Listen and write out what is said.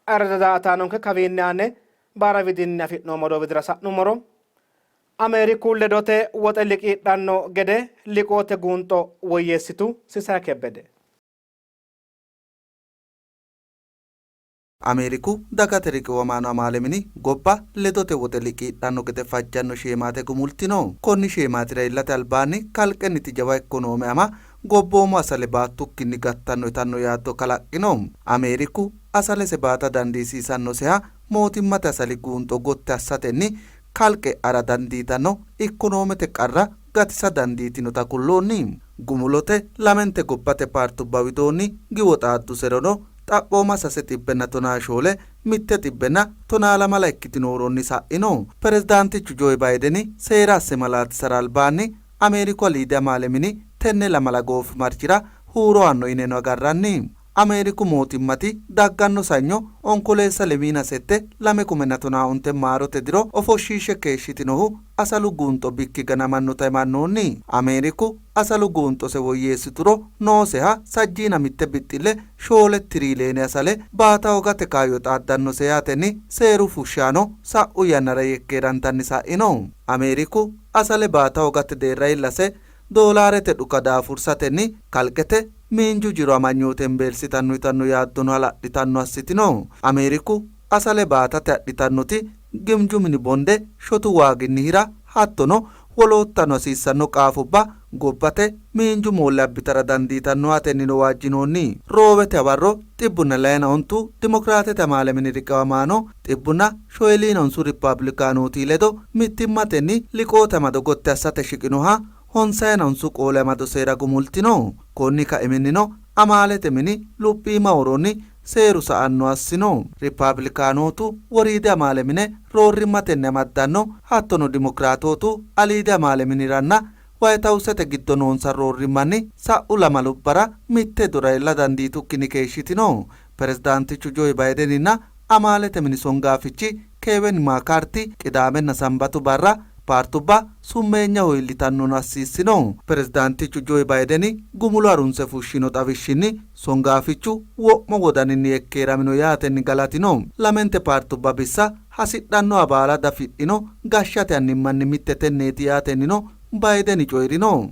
Ayirrado daa''ataanonke kawiinni aane baara widinni afi'noommo odoo widira sa'nummoro, Ameeriku ledote woxe liqiidhanno gede liqoote guunxo woyyeessitu Sisayi Kebbede. Ameeriku dagate riqiwamaano amaale mini gobba ledote woxe liqiidhanno gede fajjanno sheemaate gumultino. Konni sheemaatira iillate albaanni kalqenniti jawa ikkonoome ama gobboomu asale baattukkinni gattanno yitanno yaaddo kalaqqino. Ameeriku asalese baata dandiisiisannoseha mootimmate asali guunxo gotti assatenni kalqe e'ara dandiitanno ikkonoomete qarra gatisa dandiitinota kulloonni. Gumulote lamente gobbate paartubba widoonni giwo xaadduserono xaphooma sase xibbenna tonaa shoole mitte xibbenna tonaa lamala ikkitino huuronni sa'ino. Pirezidaantichu Joy Baydeni seera asse malaatisara albaanni Ameeriku aliidi amaale mini tenne lamala goofimarchira huuro aanno yineno agarranni. Ameeriku mootimmati dagganno sanyo Onkoleessa lemiina sette lame kumenna tonaa onte maarote diro ofoshshiishshe keeshshitinohu asalu guunxo bikki ganamannota himannoonni. Ameeriku asalu guunxose woyyeessituro nooseha sajjiina mitte bixxille shoole tiriileene asale baata hoogate kaayyo xaaddannose yaatenni seeru fushshaano sa'u yannara yekkeerantanni sa'ino. Ameeriku asale baata hoogate deerra iillase doolaarete dhuka daafursatenni kalqete miinju jiro amanyoote hembeelsitanno yitanno yaaddono hala'litanno assitino. Ameeriku asale baatate adhitannoti gimju mini bonde shotu waaginni hira hattono woloottano hasiissanno qaafubba gobbate miinju moolle abbitara dandiitanno yaatennino waajjinoonni. Roowete hawarro xibbunna layina ontu Dimokiraatete amaale mini riqiwamaano xibbunna shoyiliina honsu Rippaabilikaanooti ledo mittimmatenni liqoote amado gotti assate shiqinoha honsayina honsu qoole amado seera gumultino. Konni kaiminnino amaalete mini luphiima huuronni seeru sa''anno assino. Rippaabilikaanootu woriidi amaale mine roorrimmatenni amaddanno, hattono Dimokiraatootu aliidi amaale miniranna Wayit Hawusete giddo noonsa roorrimmanni sa'u lamalubbara mitte dora iilla dandiitukkinni keeshshitino. Pirezidaantichu Joy Bayideninna amaalete mini songaafichi Keewen Maakaarti Qidaamenna Sambatu barra paartubba summeenyaho iillitannono assiissino. Pirezidaantichu Joy Bayideni gumulo harunse fushshino xawishshinni songaafichu wo'mu wodaninni yekkeeramino yaatenni galatino. Lamente paartubba bissa hasidhannoha baala dafidhino gashshate annimmanni mitte tenneeti yaatennino Bayideni coyi'rino.